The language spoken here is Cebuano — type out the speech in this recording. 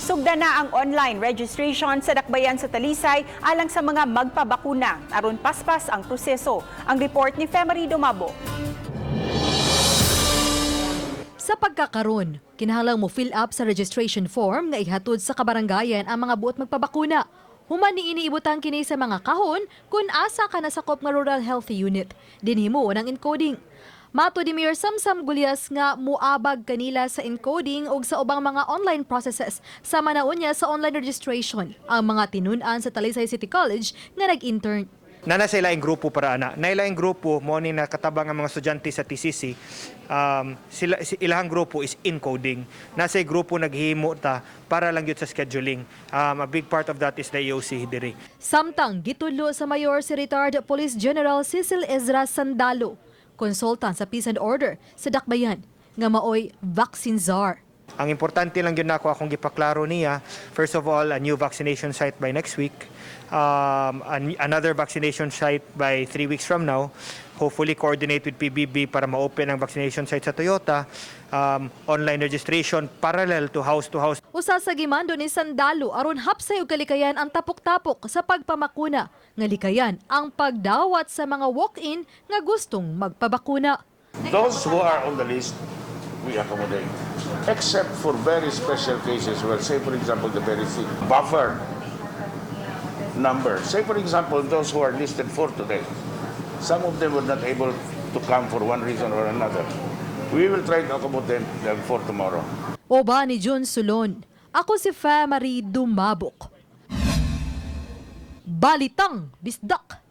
Sugda na ang online registration sa Dakbayan sa Talisay alang sa mga magpabakuna aron paspas ang proseso. Ang report ni Femery Dumabo. Sa pagkakaron, kinahanglang mo fill up sa registration form nga ihatod sa kabarangayan ang mga buot magpabakuna. Human niini ibutang kini sa mga kahon kung asa ka nasakop nga Rural Health Unit. Dinhi mo ang encoding. Matud ni Mayor Samsam Gullas nga muabag kanila sa encoding ug sa ubang mga online processes sama na unya sa online registration ang mga tinun-an sa Talisay City College nga nag-intern. Nana sa ilaing grupo para ana. Na ilaing grupo mo ni nakatabang ang mga estudyante sa TCC. Sila ilahang grupo is encoding. Nasa grupo naghihimo ta para lang yun sa scheduling. A big part of that is the EOC diri. Samtang gitudlo sa mayor si retired Police General Cecil Ezra Sandalo, consultant sa Peace and Order sa Dakbayan, nga maoy vaccine czar. Ang importante lang yun nako akong gipaklaro niya, first of all, a new vaccination site by next week, another vaccination site by 3 weeks from now, hopefully coordinate with PBB para ma-open ang vaccination site sa Toyota, online registration parallel to house-to-house. Usa sa gimando ni Sandalo aron hapsay og kalikayan ang tapok-tapok sa pagpamakuna, nga likayan ang pagdawat sa mga walk-in nga gustong magpabakuna. Those who are on the list, we accommodate. Except for very special cases where, say, for example, the very sick, buffer number. Say, for example, those who are listed for today. Some of them were not able to come for one reason or another. We will try to accommodate them for tomorrow. Uban ni Jun Sulon. Ako si Fa Marie Dumabok. Balitang Bisdak.